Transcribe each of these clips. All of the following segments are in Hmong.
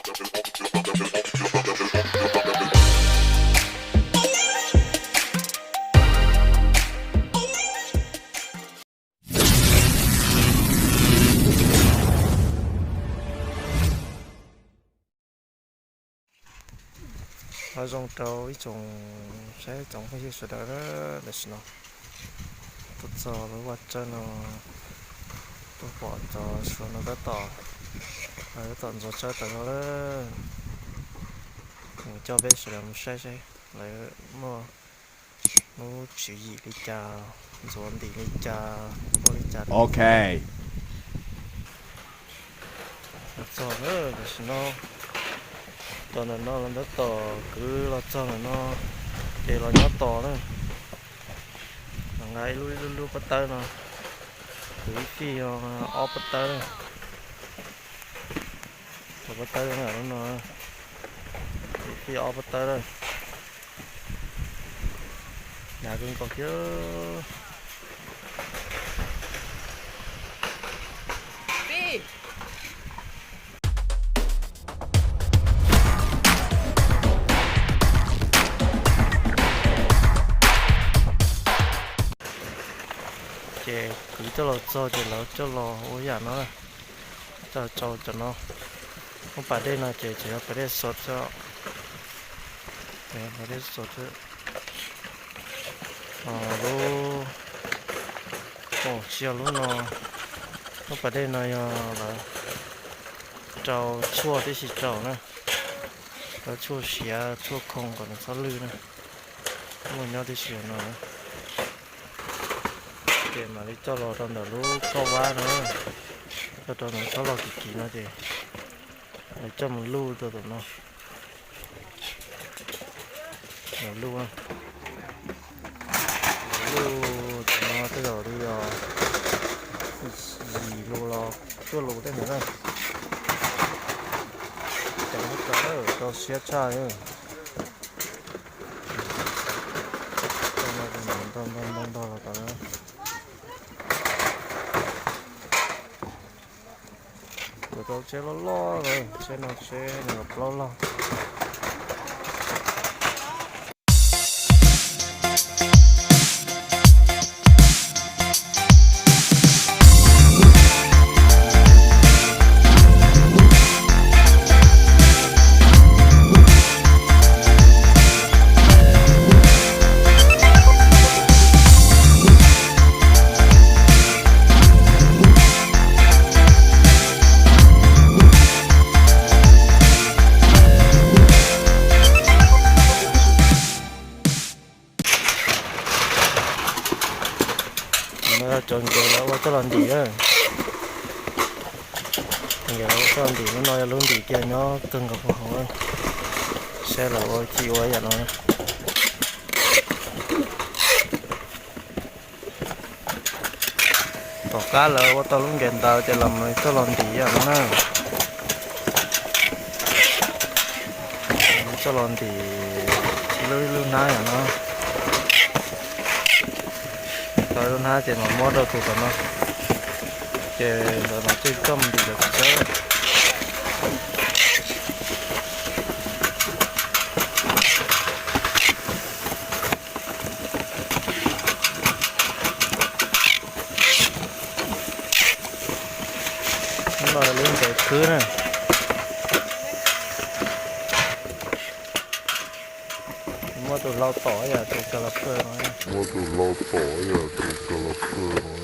Qhov zoo rau ib tsoom saib tsoom phooj ywg sawv daws, tam sim no tuaj txog lub vaj tsawb no, tuaj pom cov suav no tab tom, tab tom ntxuav tsawb tawm no lawm. Mus coj peb sawv daws mus saib saib lawv muaj lub tswv yim li cas, ntxuav ntim li cas, ua li cas. Ok. Los txog lawm, tam sim no cov ntawm no los tab tom kwv los txog ntawm no, ces los nyob tos na. Los nqa ib lub ib lub lub pob tawb no, kwv ib fij ob pob tawb na. Cov pob tawb lub no, ib fij ob pob tawb na. Hnav kawg nkaus thiab. Ces kwv coj los txog ces lawv coj los ua yam no, coj los tsau cov no. Lub pas dej no ces tseem yog pas dej xos xwb, pas dej xos xwb. Lub, tsis yog lub no, lub pas dej no yog lawv rau tshuaj tib si rau na, rau tshuaj siav tshuaj khoo kom nws txhob lwj na, muaj nyob tib si no. Ces mam li coj los rau ntawm lub kauj vab no, coj rau ntawm txhob los kim kim no ces lawv coj mus luj rau tom no. Luj, luj tom no tej zaum li yim lus los cuaj lus tej ntawd na. Cov no rau siab tshaj li. Ntog ntog ntog los tom no. Kuv tau tsheb loj loj lawm, tsheb no tsheb nees nkaum plaub log. No yog cov nkev lawv ua coj los ntim na. Nkev lawv ua coj los ntim, lub no yog lub ntim kiag nyob kawg nkaus hauv. Saib lawv ua tsis ua yam no. Tom qab lawv ua tau lub nkev ntawd ces los coj los ntim yam no na. Coj los ntim ib lub ib lub hnab yam no. Tau ib lub hnab ces mam muab rau tus tom no, ces ntawd mas thiaj coj mus ntim lawv tus tsheb. Lub no lub nkev khwb na. Muaj tus hlau tom yam tus kas las phawj no. Muaj tus hlau tom yam tus kas las phawj no.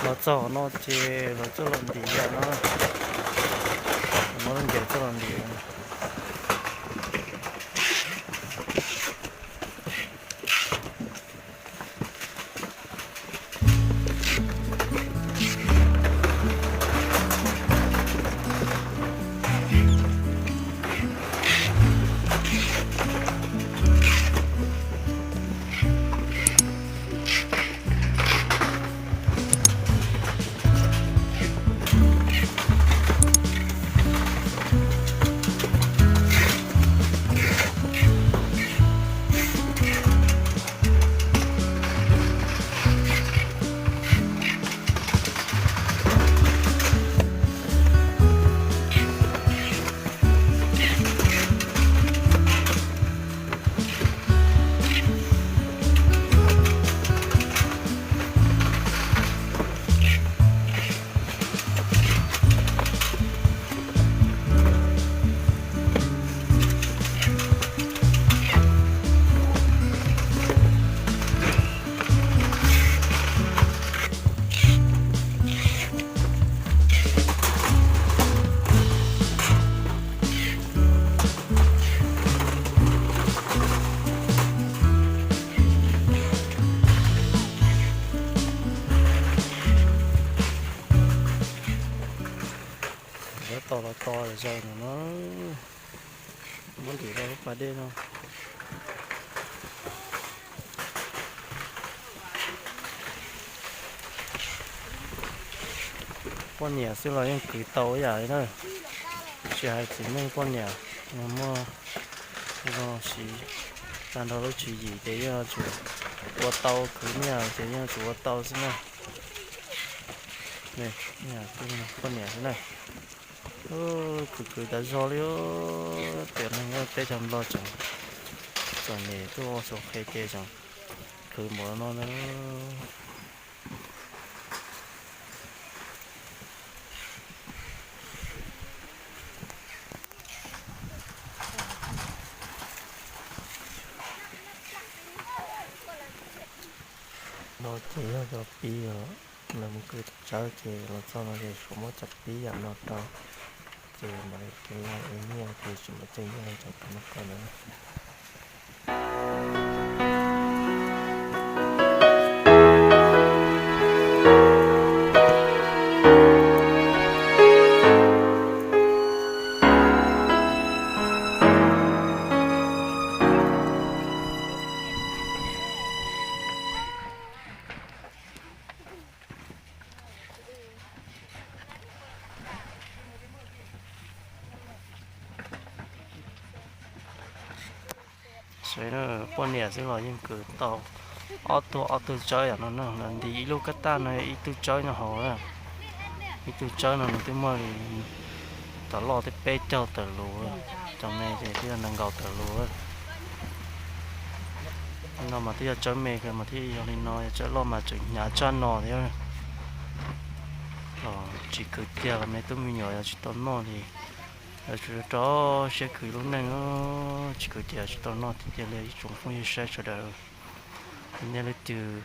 Los txog no ces lawv coj los ntim yam no, muab lub nkev coj los ntim. Tos los tos zaws no, muab lim rau lub pas dej no. Poj niam xwb los yeej kwv tau ib yam li na, tsis hais txiv neej poj niam, yog muaj zoo siv tag nrho lub tswv yim ces yeej yuav tsum ua tau, khwv nyiaj ces yeej yuav tsum ua tau xwb na. Poj niam xwb na. Khwv khwv tas zog li, tiam neeg peb cov Nplog tseem txom nyem tuaj ua xu qhe ces tseem khwv npaum no na. No ces yog cov pib os, lawv mus kwv tsawb ces los txog no ces suav muab cov pib yam no rau, ces mam li kev ua nyiaj ces tsis muaj tseeb nyiaj rau cov no ko na. Saib na, poj niam xwb los yeej kwv tau ob tug, ob tug tsawb yam no na, nti ib lub kab taj no ib tug tsawb nyob hauv. Ib tug tsawb no nws twb muaj li tom loj twb peb caug tawm lus, cov me ces twb yog nees nkaum tawm lus. No mas twb yog tsawb me kawg mas thiaj yog li no, yog tsawb loj mas tseem hnyav tshaj no thiab. Los tsis kwv tiag los me tub me nyuam yuav tsis tau noj li. Yuav tsum rau siab khwv lub neej, tsis kwv tiag tsis tau noj tiag tiag li ib tsoom phooj ywg saib sawv daws. Nej leej twg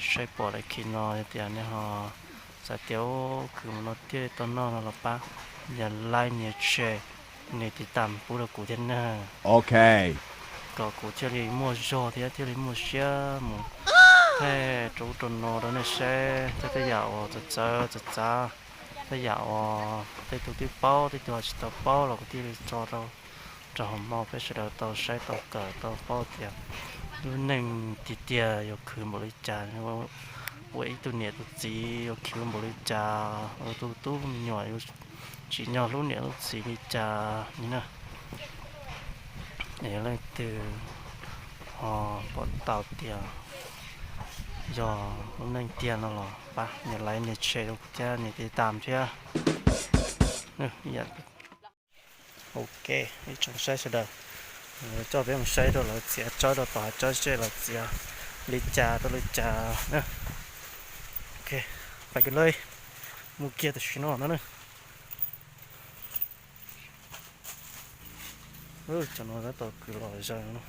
saib pom lawv khi no yog tias nej ho xav tias khwv mus no thiaj tau noj no los pab nias like nias share nias tiv tam pub rau kuv thiab na. Ok, kom kuv thiaj li muaj zog thiab thiaj li muaj siab mus thaij rau ub rau no rau nej saib thiab tej yam uas txawv txawv txawv txav, tej yam uas tej tug twb paub tej tug tsis tau paub los kuv thiaj li tso rau rau hauv no peb sawv daws tau saib tau kawm tau paub tias lub neej tiag tiag yuav khwv npaum li cas, ua ib tug niam tus txiv yuav khwv npaum li cas, ua tus tub me nyuam yuav tsim nyog hlub niam hlub txiv li cas ni na. Es leej twg ho pom tau tias yog lub neej tiag no los pab nias like nias share rau kuv thiab nias tiv tam thiab. Ok, ib tsoom saib sawv daws, coj peb mus saib rau lawv txiav tsawb rau tom hav tsawb seb lawv txiav li cas rau li cas na. Ok, pais kiag lawm, mus kiag tam sim no no na. Cov no tab tom kwv los zaws no,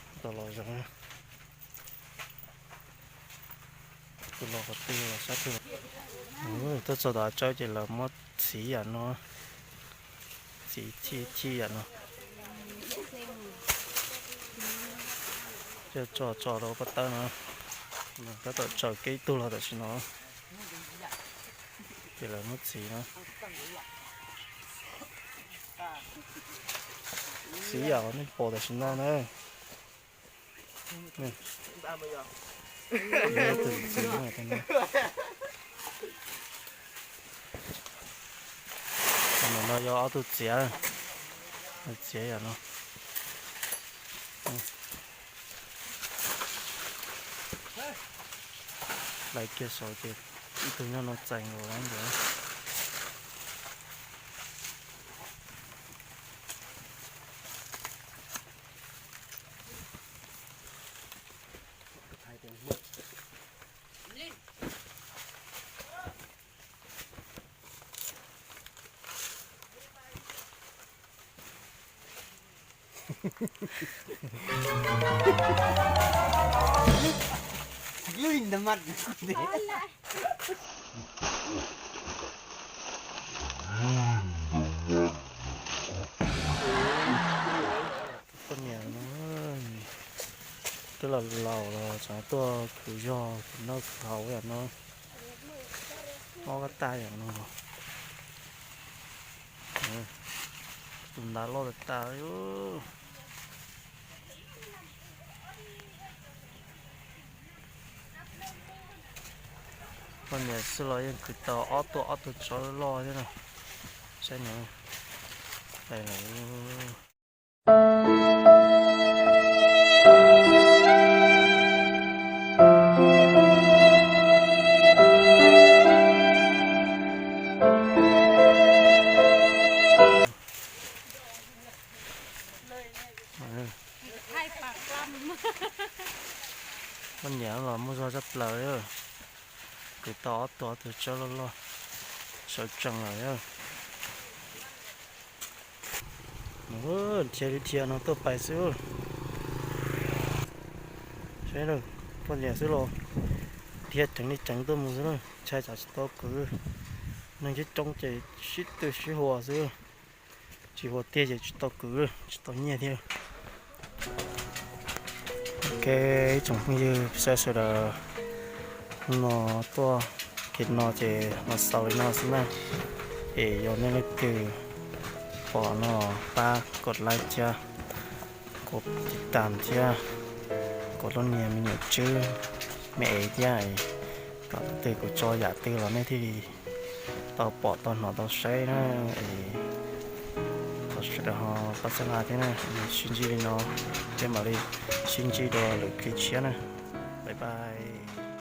tab tom los zaws. Tus los qhov twg los sab twg los. Tuaj txog tom hav tsawb ces lawv muab txiv yam no, txiv thij thij yam no, coj tso tso rau pob tawb no. Tab tom tsaws kiag ib tug los tam sim no, ces lawv muab txiv no. Txiv yam uas nej pom tam sim no na. Tus no yog ob tug txiav, txiav yam no. Lais kiag saud ces ib tug nyob no txais nkaus lawm ntag. Poj niam no twb laus laus los tseem tuaj khwv zog khwv noj khwv haus yam no, mob kab taj yam no. Tus ntav loj tas tas li. Poj niam xwb los yeej kwv tau ob tuag ob tug tsov loj thiab na. Saib no, pais lawm. Poj niam los muaj zog tshaj plaws li. Kwv tau ob tug ob tug tsov loj loj sawv tsees lawm. Dhia li dhia no tuaj pais xwb. Saib, poj niam xwb los dhia ceev li ceev tuaj mus xwb na, ntshai tsam tsis tau kwv. Neeg coob coob ces sib tw sib hua xwb, tsis hua tiag ces tsis tau kwv, tsis tau nyiaj thiab. Ok, ib tsoom phooj ywg sawv daws, hnub no tuaj kiag no ces los xaus li no xwb na. Es yog nej leej twg pom no pab kom like thiab, kom tiv tam thiab, kom lub niag me nyuam tswb me es thiab, kom tus twg kuv tso yam twg los nej thiaj li tau pom tau hnov tau saib na. Es thov sawv daws ho pab txhawb nqa thiab na. Sib ntsib li no, peb mam li sib ntsib dua lwm clip tshiab na. Bye bye.